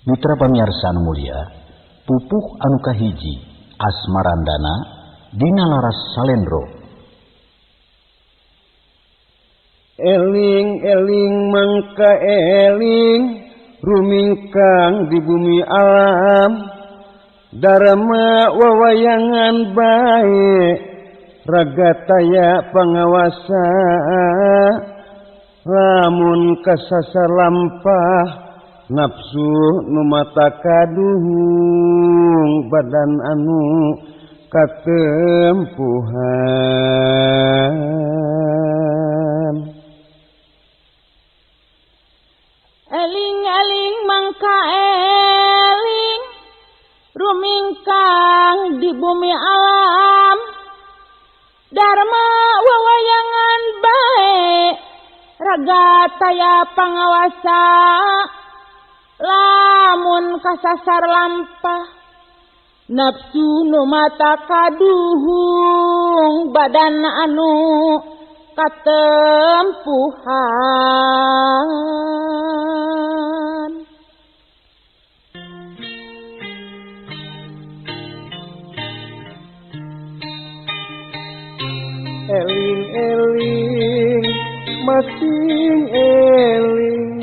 Mitra pamiarsa anu mulia, pupuh anu kahiji Asmarandana dina laras salendro. Eling-eling mangka eling rumingkang di bumi alam, Dharma wawayangan bae raga taya pangawasa, lamun kasasar lampah nafsu nu mata kaduhung badan anu katempuhan. Eling-eling mangka eling rumingkang di bumi alam, Dharma wawayangan bae raga taya pangawasa, lamun kasasar lampah nafsu nu mata kaduhung badan anu katempuhan. Eling-eling masing eling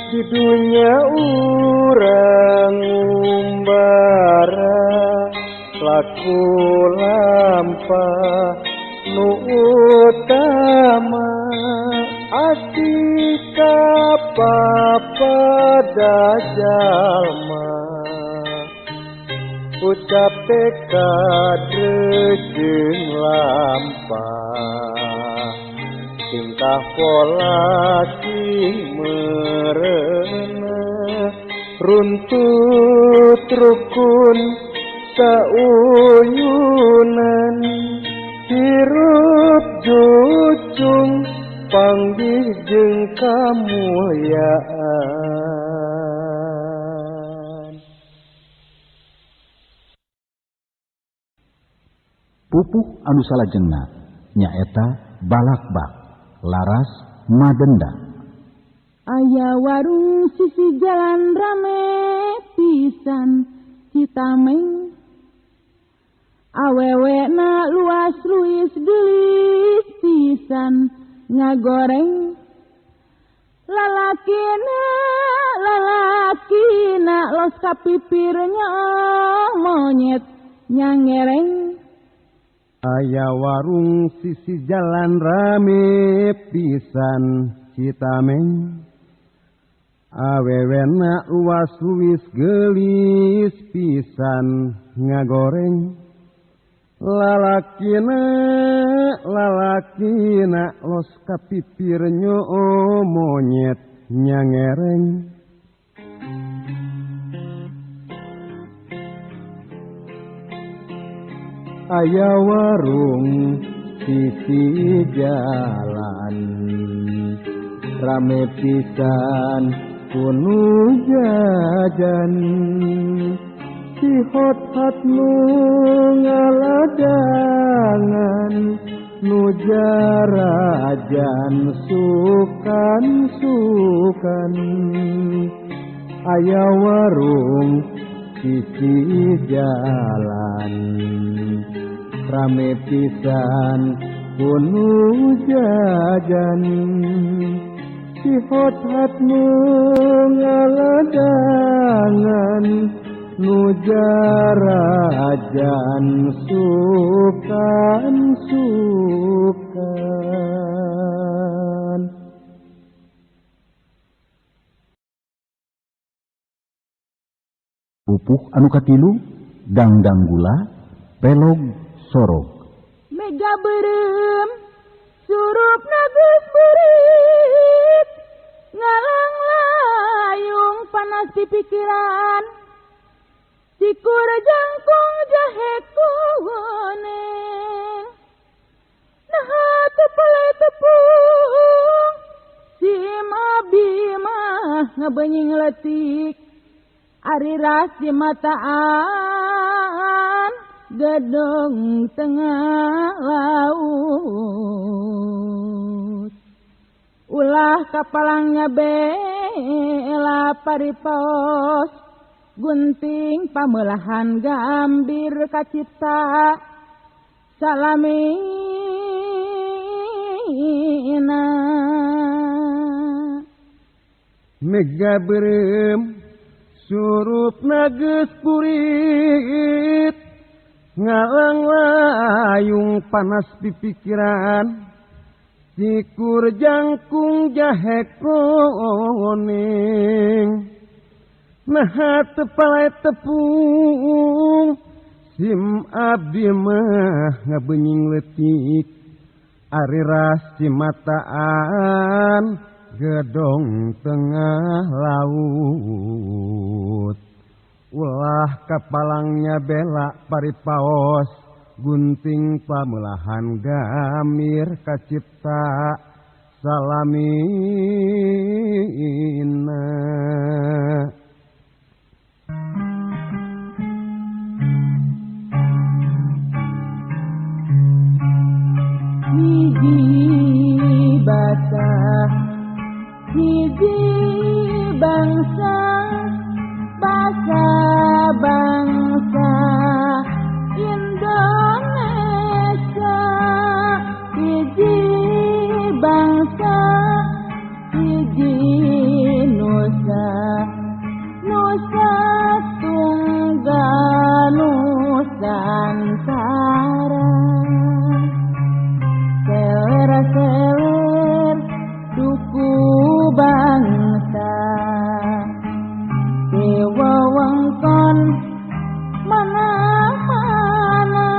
di dunia urang umbara, laku lampah nu utama asika papada jalma, ucap tekad jeung lampah, tingkah pola sing merenah, runtut rukun sauyunan, hirup jucung panggih jeung kamulyaan. Pupuh anu salajengna nyaeta balakbak laras madenda. Aya warung sisi jalan rame pisan Citameng, awewena luas luis gelis pisan ngagoreng, lalakina lalakina los kapipirnya monyet nyangereng. Aya warung sisi jalan rame pisan Citameng, awewena luas luis gelis pisan ngagoreng, lalakina lalakina los kapipir nyoo monyet nyangereng. Aya warung sisi jalan rame pisan kunu jajan, si hot-hot nu ngaladangan, nu jarajan sukan-sukan. Aya warung sisi jalan rame pisan kunu jajan, si hot-hot nu ngaladangan, nu jarajan sukan-sukan. Pupuh anu katilu dangdang gula pelog sorog. Mega beureum surup geus beurit, ngalang layung panas di pikiran, sikur jangkung jahe kuning, naha tepele tepung si abi mah ngabenying letik, ari ras di mataan gedung tengah laut, ulah kapalangnya beng bela paripaos gunting pamelahan gambir kacipta salamina. Mega berem surup nages purit ngalang layung panas pipikiran sikur jangkung jahe kuning nah tepalai tepung sim abdi mah ngabenying letik ari rasi mataan gedong tengah laut ulah kapalangnya bela paripaos gunting pamelahan gamir kacipta salamina. Hiji basa hiji bangsa basa bangsa Indonesia hiji bangsa hiji nusa nusa tunggal nusantara seler-seler suku bangsa dewa wengkon mana-mana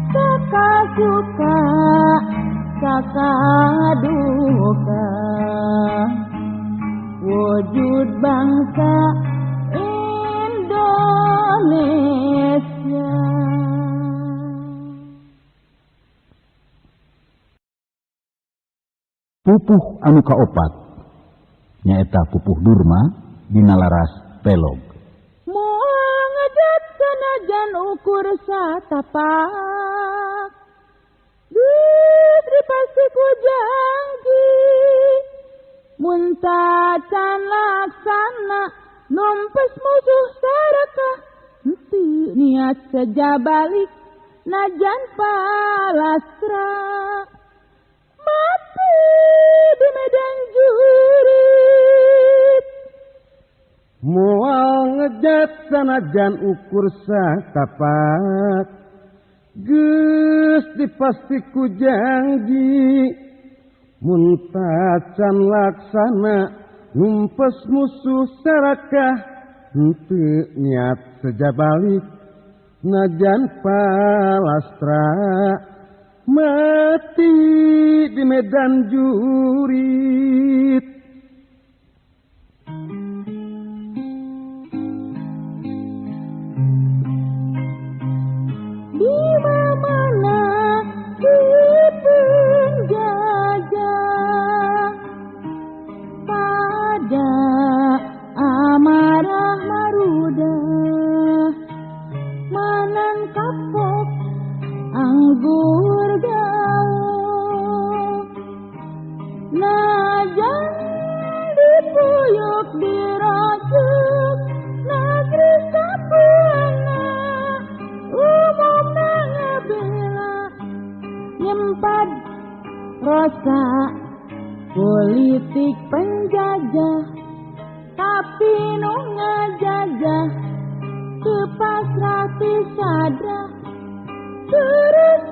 suka suka saka duka wujud bangsa Indonesia. Pupuh anu kaopat nyaeta pupuh Durma dina laras pelog. Moal ngejat sanajan ukur satapak geus dipasti ku jangki mun tacan laksana numpes musuh sarakah henteu niat seja balik najan palastra mati di medan jurit. Moal ngejat sanajan ukur satapak geus dipasti ku janji mun tacan laksana numpes musuh sarakah henteu niat seja balik najan palastra mati di medan jurit. Di mana si penjajah pada amarah maruda manan kapok anggur gaul najan dipuyuk diracuk negeri sapuana umumna ngabela nyempad rasa politik penjajah tapi nu ngajajah teu pasrah ti sadra terus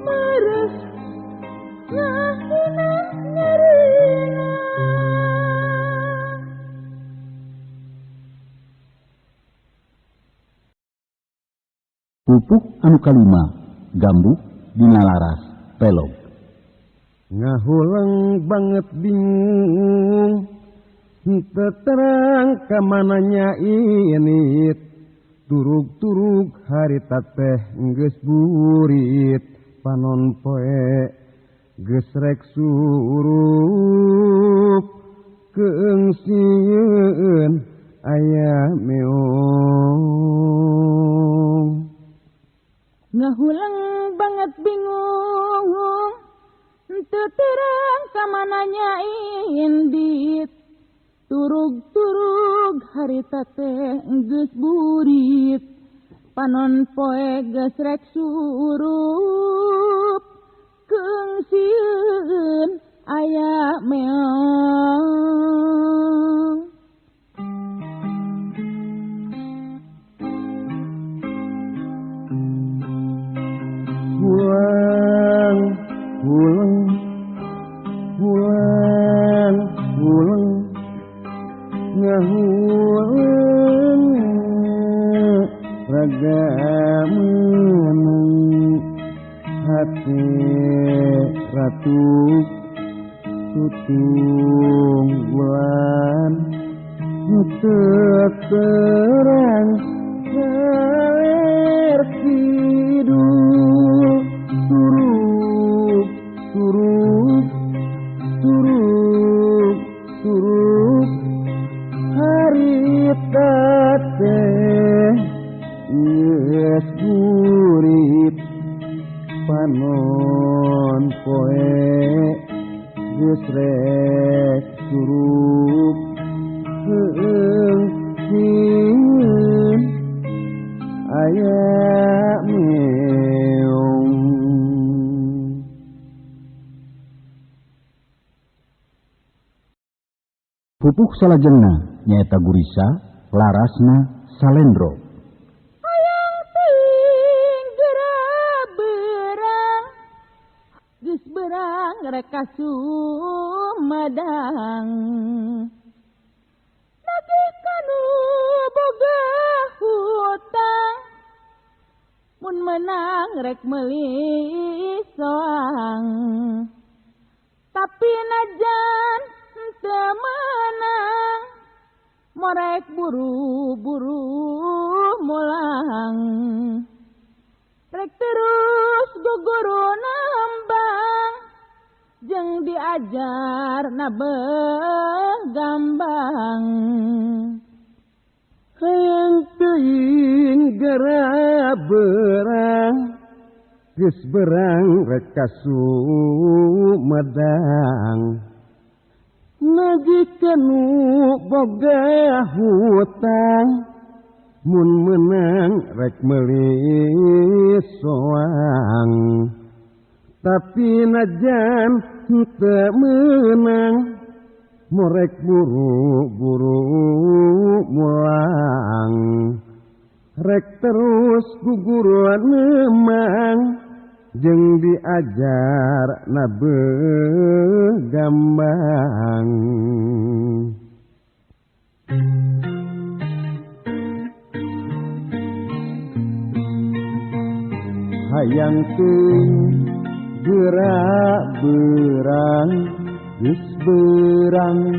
merus ngahina nyerina. Pupuh anu kalima gambuh dina laras pelog. Ngahuleng banget bingung henteu terang ka mananya init turug-turug harita teh geus burit panon poe geus rek surup keungsieun aya meong. Ngahuleng banget bingung henteu terang ka mananya nya indit turug-turug harita teh geus burit panon poe geus rek surup keung sieun aya meong. Hulang hulang hulang hulang ngahulang raga menang hati ratu tutung bulan terang kaler kidul turuk turuk turuk turuk harita teh geus burit panon poe geus rek surup keung sieun aya meong. Pupuh salajengna nyaeta gurisa larasna salendro. Hayang teuing geura berang geus berang rek ka Sumedang nagih kanu boga hutang mun menang rek meuli soang tapi najan teu menang morek buru-buru mulang rek terus guguru nembang jeung diajar na gambang. Hayang teuing geura berang geus berang rek ka Sumedang nagih kanu boga hutang mun menang rek meuli soang tapi najan teu meunang morek buru-buru mulang rek terus guguruan memang jeung diajar na gambang. Hayang teuing geura berang geus berang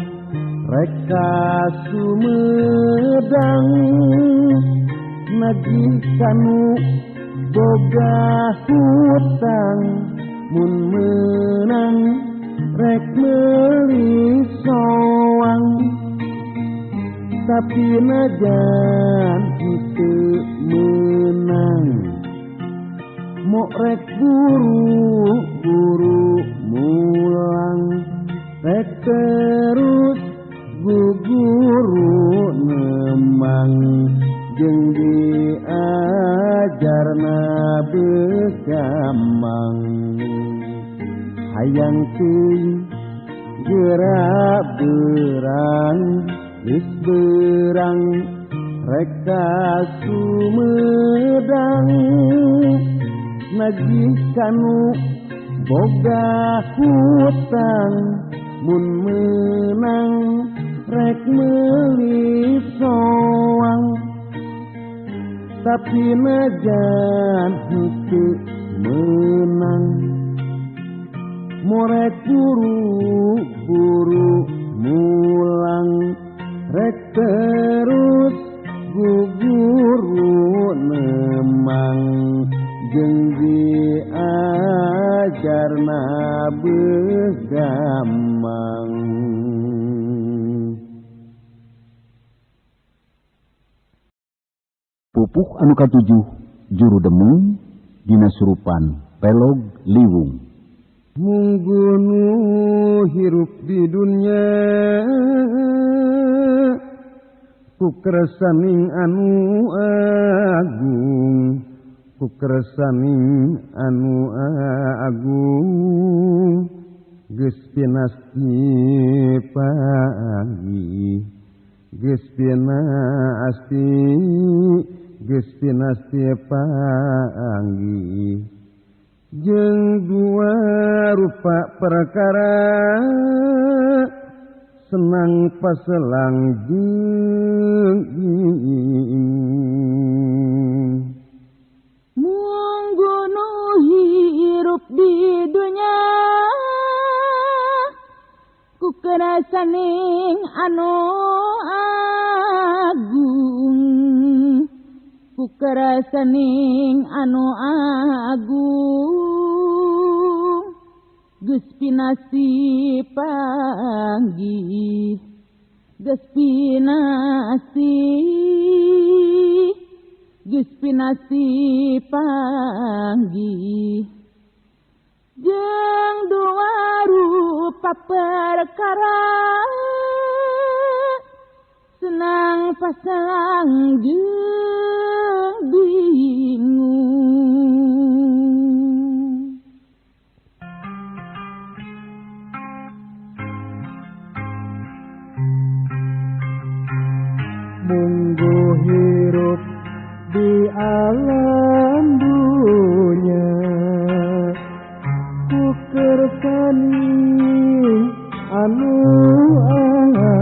rek ka Sumedang nagih kanu boga hutang mun meunang rek meuli soang tapi najan teu meunang mok rek buru-buru mulang rek terus guguru nemang jeung diajarna begamang. Hayang teuing geura berang geus berang rek ka Sumedang nagih kanu boga hutang mun meunang rek meuli soang tapi najan henteu meunang morek buru-buru mulang rek terus guguru nemang jeung diajarna begamang. Pupuh anu katujuh juru demung dina surupan pelog liwung. Munggunu hirup di dunya ku kersaning anu agung, ku kersaning anu agung. Geus pinasti panggih, geus pinasti, geus pinasti panggih. Jeung dua rupa perkara senang paselang jeung Munggunu hirup di dunya ku kerasaning anu agung, ku kerasaning anu agung. Geus pinasti panggih, geus pinasti, geus pinasti panggih. Jeung dua rupa perkara senang paselang jeung bingung. Munggu hirup di alam dunya ku kersani anu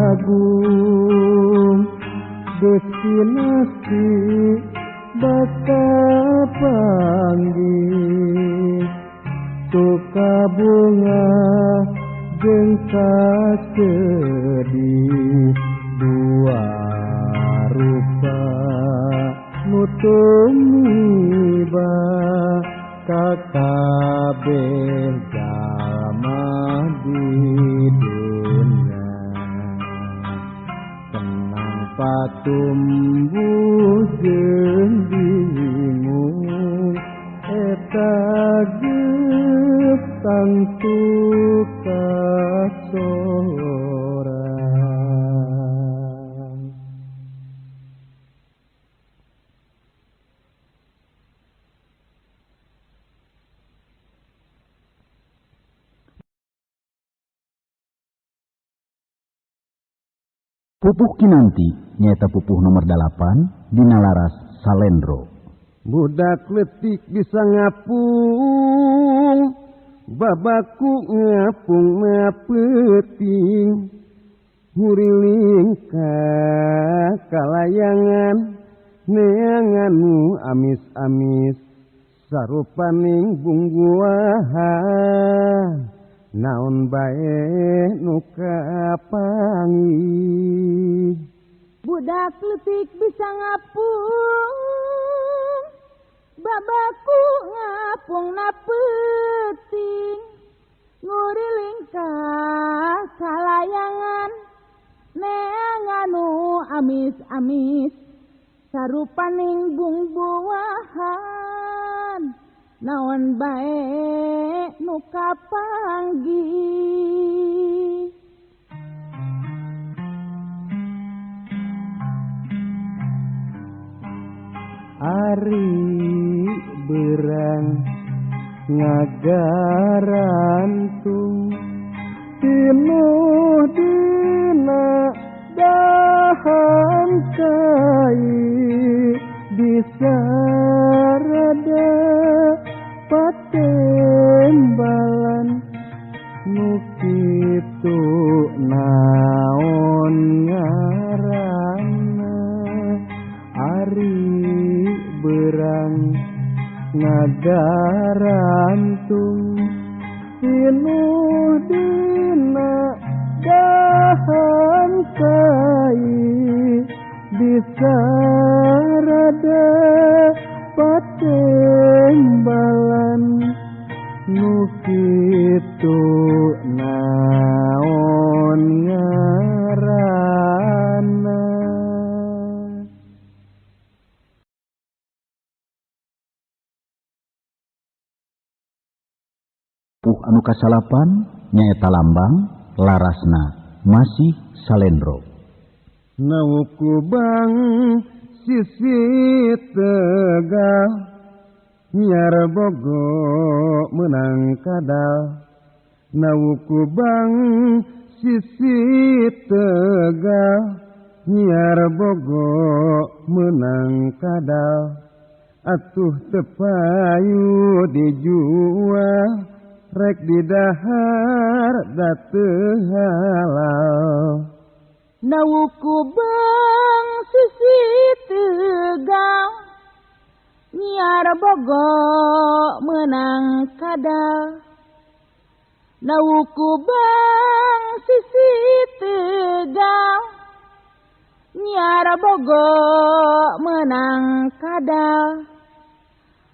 agung, geus pinasti bakal panggih suka bunga jeung kasedih. Dua rupa nu tumiba ka kabeh jalma di dunya, senang patumbuh jeung bingung eta geus tangtu kasorang. Pupuh Kinanti nyaeta pupuh nomor 8 dina laras Salendro. Budak letik bisa ngapung, babaku ngapung mapeuting, huriling ka kalayangan neangan nu amis-amis sarupaning bungguahan. Naon bae nu kapanggih. Budak letik bisa ngapung, babaku ngapung na peuting, nguriling ka kalayangan neangan nu amis-amis sarupaning bungbuahan. Naon bae nu kapanggih. Ari berang ngagarantung tinuh dina dahan kai bisa rada patembalan nu kitu naon ngaranna. Ari berang ngagarantung pinuh dina dahan kai bisa rada patembalan nu kitu naon. Pupuh anu kasalapan nyaeta lambang larasna masih salendro. Nawukubang sisi Tegal nyiar Bogo menang kadal. Nawukubang sisi Tegal nyiar Bogo menang kadal. Atuh tepayu dijual rek didahar da teu halal. Nawukubang sisi Tegal nyiar Bogo menang kadal. Nawukubang sisi Tegal nyiar Bogo menang kadal.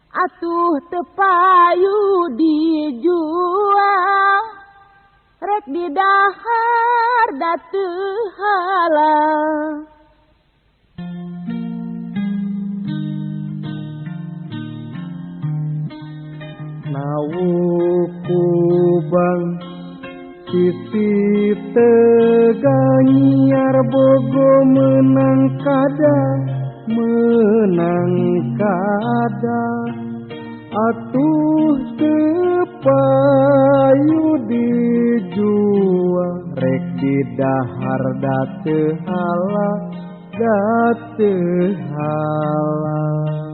Atuh tepayu dijual rek didahar da teu halal. Nawukubang sisi Tegal nyiar Bogo menang kadal, menang kadal. Atuh tepayu dijual rek didahar da teu halal, da teu halal.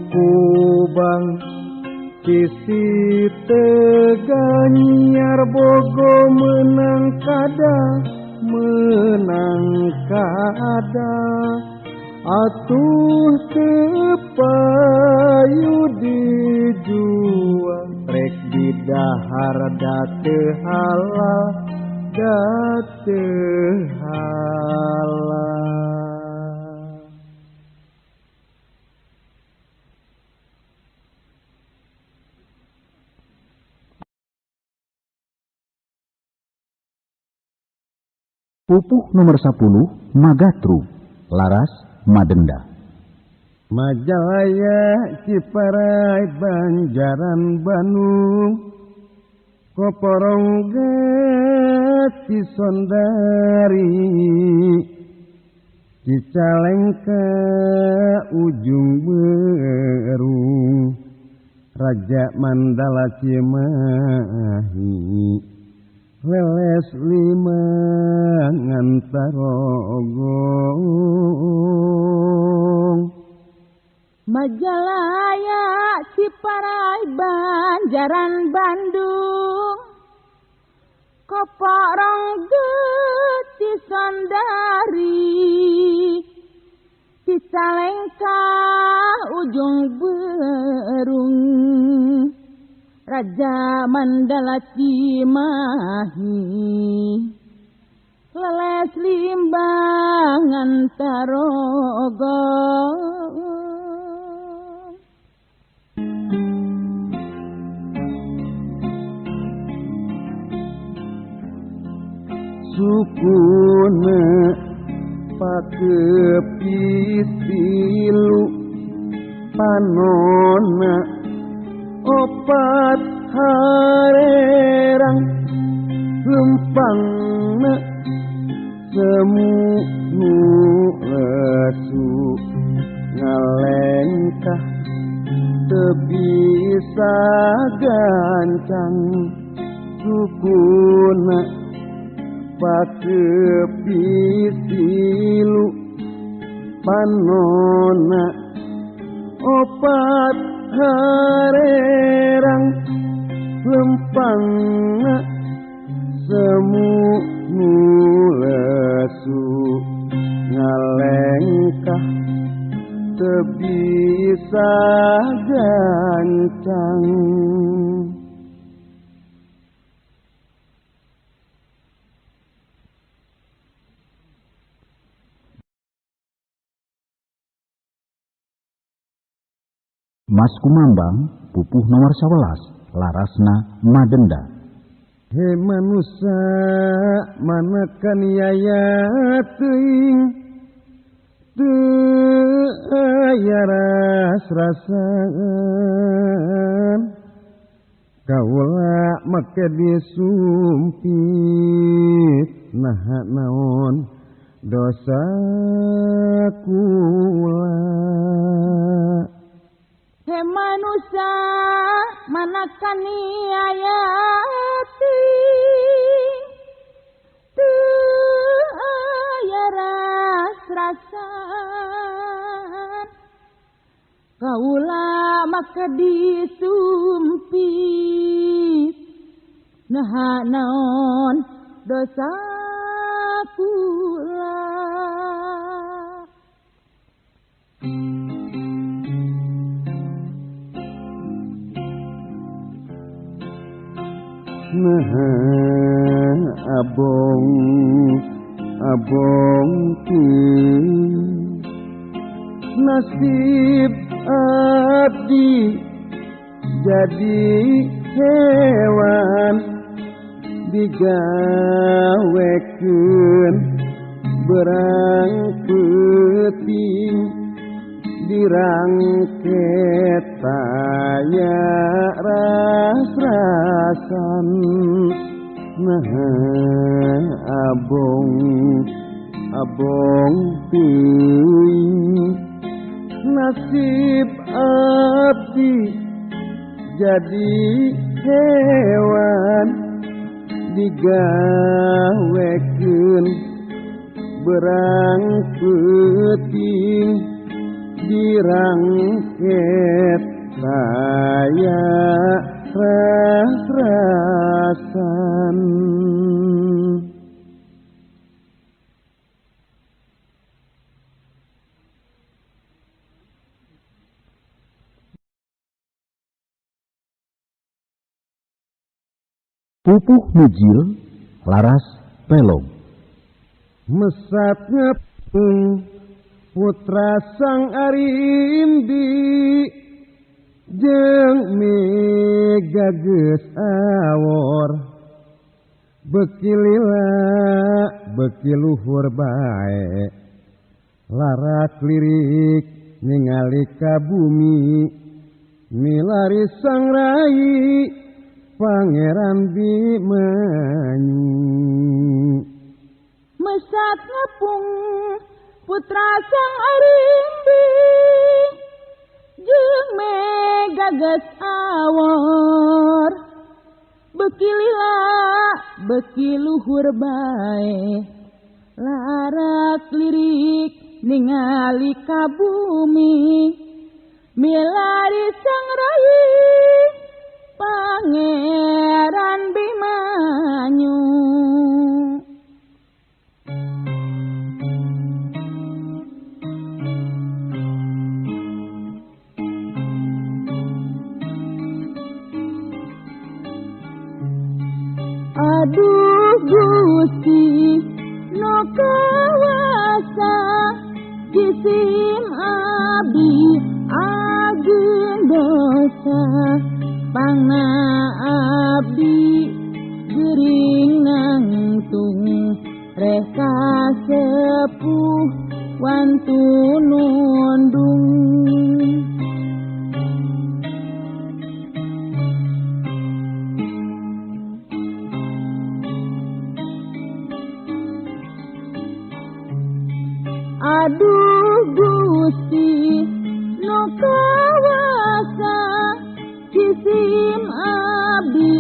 Nawukubang sisi Tegal nyiar Bogo menang kadal, menang kadal. Atuh tepayu dijual rek didahar da teu halal, da teu halal. Pupuh nomor 10 Magatru laras Madenda. Majalaya Ciparai Banjaran Bandung Koporongga Cisondari Cicalengka Ujung Berung Raja Mandala Cimahi Leles lima ngantarogong. Majalaya Ciparai Banjaran Bandung Koporongga Cisondari Cicalengka Ujung Berung Raja Mandala Cimahi Leles limbang ngantarogong. Sukuna pakepisilu panona opat harerang lempangna semu nu lesu ngalengkah teu bisa gancang. Sukuna pakepisilu panona opat harerang lempangna semu nu lesu ngalengkah teu bisa gancang. Mas Kumambang pupuh nomor 11 larasna Madenda. He manusia manakan yaya teuing teu aya ras-rasan kaula make disumpit naha naon dosa kula. He manusia manakan yaya teuing teu aya ras-rasan kaula maka disumpit naha naon dosa kula. Nah abong abong teuing nasib abdi jadi hewan digawekeun berang peuting dirangket taya ras-rasan. Nah abong abong teuing nasib abdi jadi hewan digawekeun berang peuting dirangket taya ras-rasan. Pupuh Mujil laras pelog. Mesat ngepung putra sang arimbi jeung mega geus awor beki lila beki luhur bae larak lirik ningali ka bumi milari sang rai Pangeran Bimanyu. Mesat ngepung putra sang arimbi jeung mega geus awor beki lila beki luhur bae larak lirik ningali ka bumi milari sang rai Pangeran Bimanyu. Aduh Gusti nu kawasa jisim abdi ageung dosa pangna abdi gering nangtung reka sepuh wantu nundung. Aduh Gusti nu kawasa jisim abdi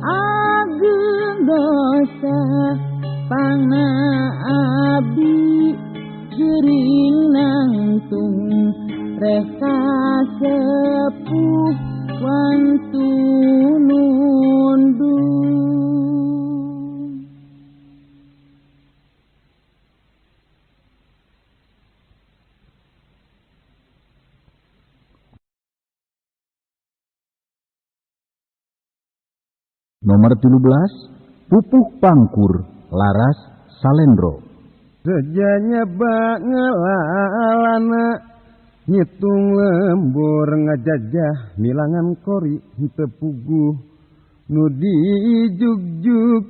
ageung dosa pangna abdi gering nangtung reka sepuh wantu nundung. Nomor 13, Pupuh Pangkur laras Salendro. Sejanya bangelalana ngitung lembur ngajajah milangan kori henteu puguh nu dijugjug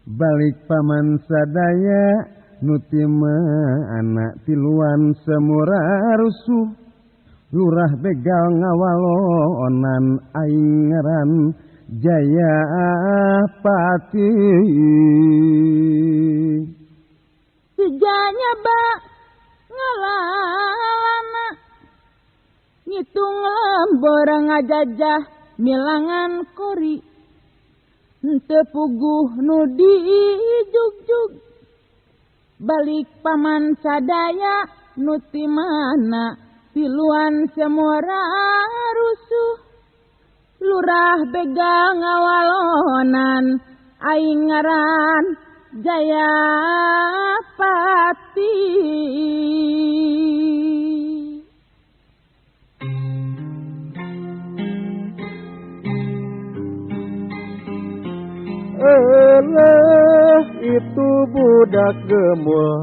balik paman sadaya nu ti anak tiluan semura rusuh lurah begal ngawalonan aing ngaran Jayapati. Sejanya ba ngalalana ngitung lembor ngajajah milangan kori henteu puguh nu dijugjug balik paman sadaya nu ti mana tiluan semora rusuh lurah begal ngawalonan aing ngaran Jayapati. Eleh itu budak gemul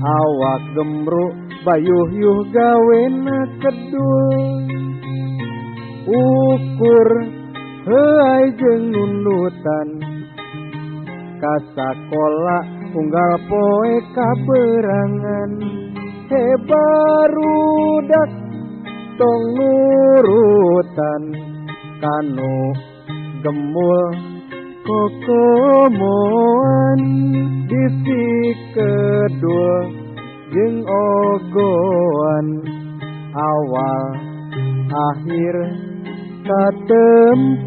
awak gemruk bayuh-yuh gawena kedul ukur heuay jeung nundutan ka sakola unggal poe kaberangan hebarudak tong nurutan kanu gemul kokomoan bisi kedul jeung ogoan awal akhir katempuhan.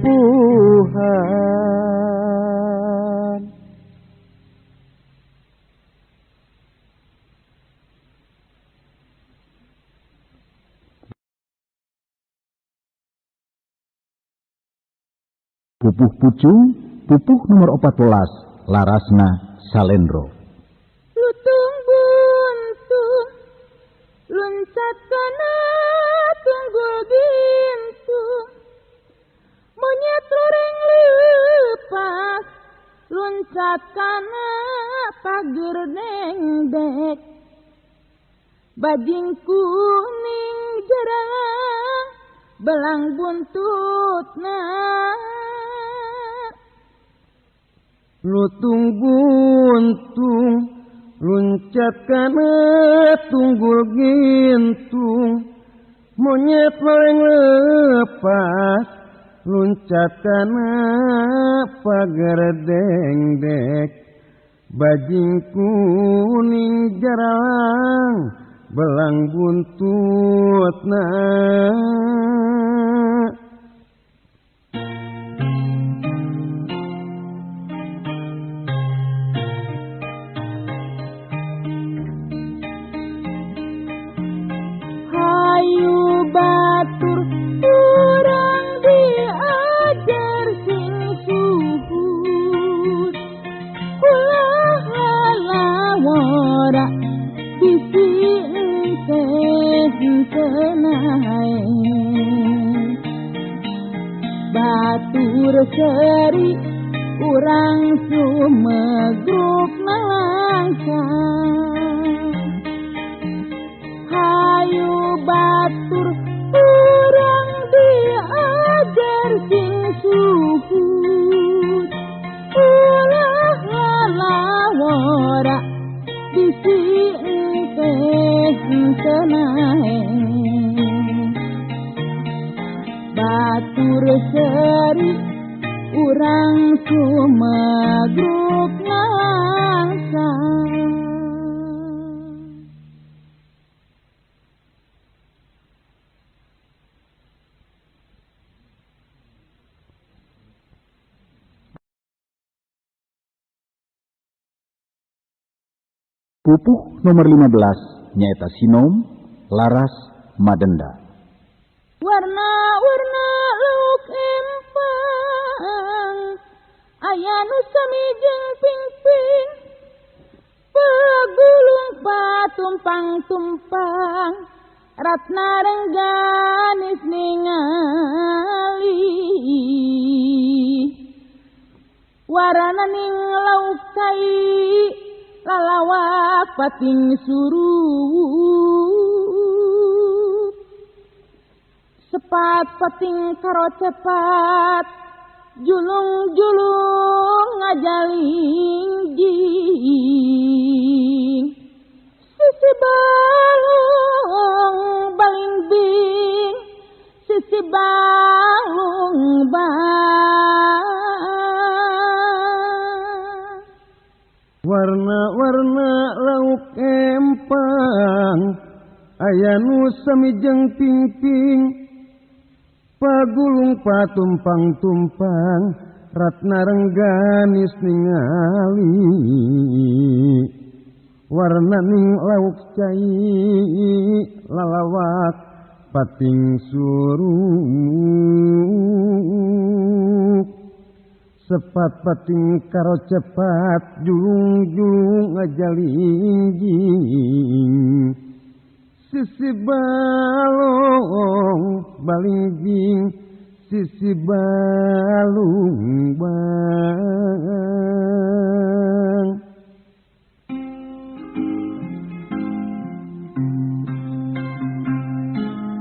Pupuh pucung, pupuh nomor 14, larasna salendro. Lutung buntung, luncat kana tunggul gintung, monyet loreng lepas, luncat kana pager dengdek, bajing kuning jerang, belang buntutna. Lutung buntung luncat kana tunggul gintung monyet loreng lepas luncat kana pagar dengdek bajing kuning jarang belang buntutna. Hayu batur urang diajar sing suhut ulah lalawara bisi enteh nae batur seri urang sumegruk nalangsa. Hayu batur urang diajar sing suhut ulah lalawara bisi enteh nae batur seri urang sumegruk nalangsa. Pupuh nomor 15 nyaeta sinom laras madenda. Warna-warna lauk empang aya nu sami jeung pingping pegulung patumpang-tumpang ratna rengganis ningali warana ning lauk cai lalawak pating surup sepat pating karocepat Julung-julung ngajalingjing sisi balung balingbing sisi balung bang. Warna-warna lauk empang aya nu sami jeung pingping pagulung patumpang-tumpang ratna rengganis ningali warna ning lauk cai lalawak pating suruk sepat pating karo cepat julung-julung ngajalingjing sisi balong balingjing sisi balung bang.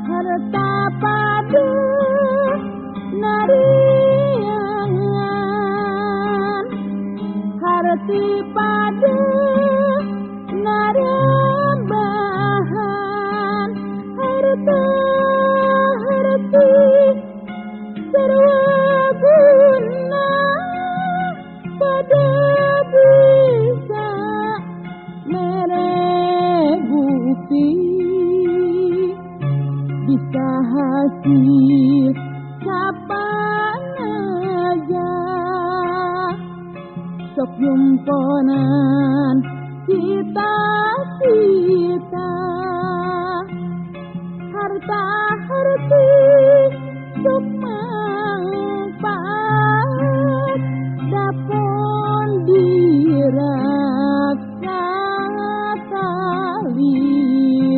Harta padu nariangan harti padu narambahan harta harti sarwaguna pada bisa mere bukti bisa hasil kapan aja sok jumponan cita-cita harta harti sok manfaat dapon dirasa taliti.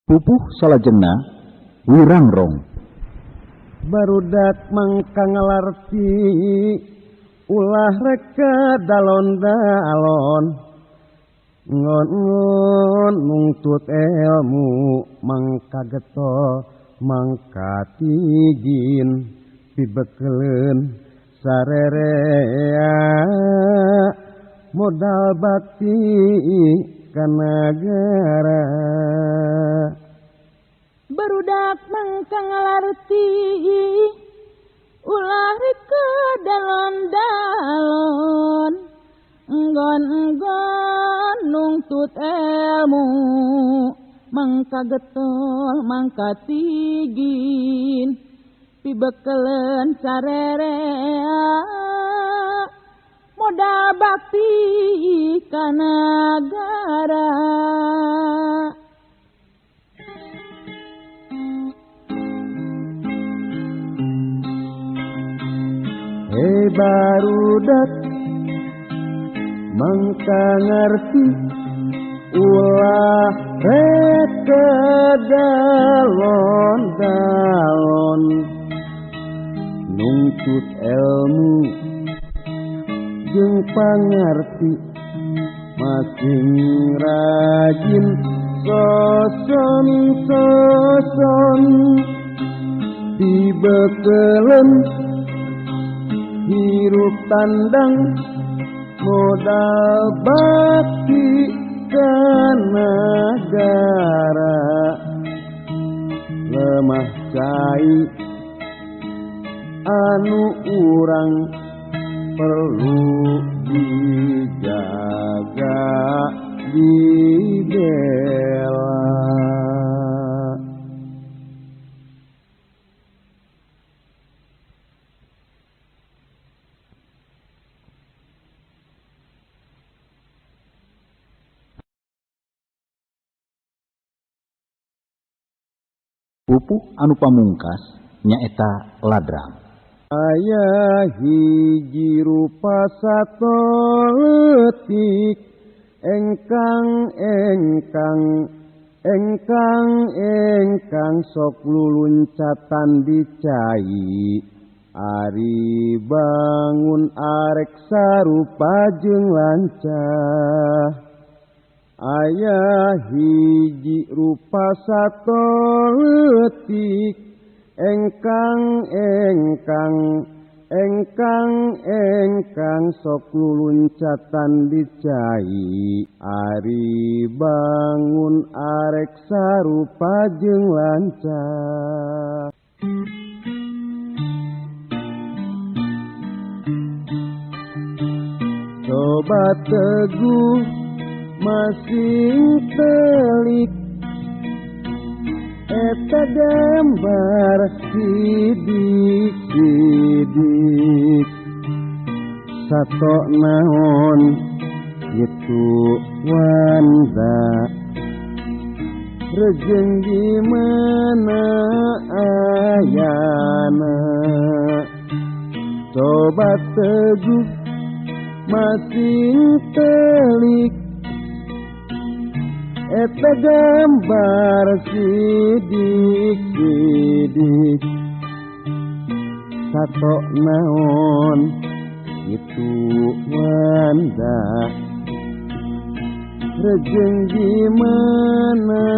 Pupuh salajengna Wirangrong. Barudak mangka ngalarti ulah reka dalon-dalon ngon-ngon nungtut ilmu mangka getol mangka tigin pibekeleun sarerea modal bakti ka nagara. Barudak mangka ngalarti ulah reka dalon-dalon enggon-enggon nungtut ilmu mangka getol mangka tigin pibekeleun sarerea modal bakti ka nagara. Hei barudak mangka ngarti ulah reka dalon-dalon nungtut ilmu jeung pangarti masing rajin soson-soson dibekeleun hirup tandang modal bakti ka nagara lemah cai anu urang perlu dijaga dibela. Pupuh anu pamungkas nyaeta ladrang. Aya hiji rupa sato leutik engkang engkang engkang engkang sok luluncatan di cai Ari bangun arek sarupa jeung lancah. Aya hiji rupa sato leutik engkang engkang engkang engkang sok luluncatan di cai. Ari bangun arek sarupa jeung lancah. Coba teguh masing telik eta gambar sidik sidik sato naon itu wanda rejeng di mana ayana. Coba teguh masing telik eta gambar sidik sidik sato naon itu wanda rejeng di mana